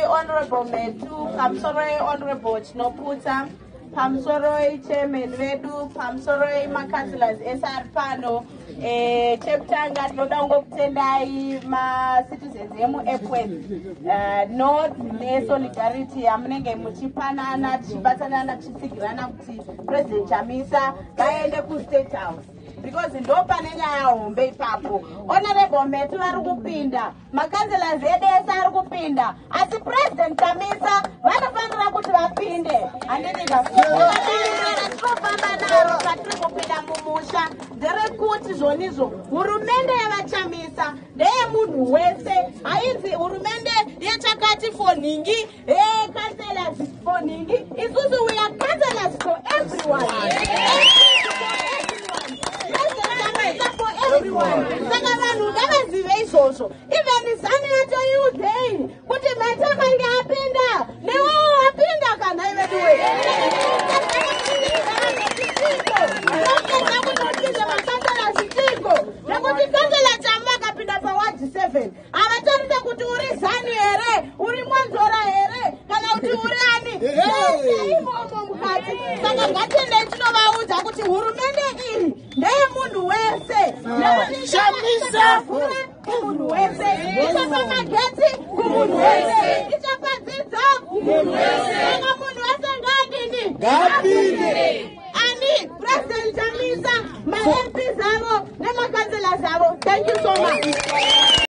Honorable Metu, pamusoroi Honorable Chinoputsa, pamusoroi chairman vedu, pamusoroi macouncillors ese ari pano. Chekutanga tinoda kungokutendai macitizens emuEpworth North nesolidarity yamunenge muchipanana, tichibatanana, tichitsigirana kuti President Chamisa vaende kuState House, because ndo pane nyaya hombe ipapo. Honorable Metu vari kupinda, macouncillors edu ese ari kupinda, asi President Chamisa vanofanira kuti vapinde, handitika? Tinofamba naro patiri kupinda mumusha nderekuti zvonizvo hurumende yaVaChamisa ndeyemunhu wese. Hainzi hurumende yechakati for nhingi, councillors for nhingi. Isusu we are councillors for everyone. Chamisa for everyone. Saka vanhu ngavazive izvozvo. Even ZANU yatoiudzei kuti Mete akange apinda, newewo wapinda. Kana iveduwe kuti macouncillors chiko, nekuti councillor Chamu vakapinda paward 7, havatarise kuti uri ZANU here, uri Mwonzora here, kana kuti uri ani, ese imomo mukati. Saka ngatiendei tinovaudza kuti hurumende iyi ndeyemunhu wese. Chamisa! Kumunhu wese ichapa magetsi, kumunhu wese ichapa dzidzo, kumunhu wese. Saka munhu wese ngaadini? Ngapinde. Ani? President Chamisa, maMPs avo nemacouncillors avo. Thank you so much.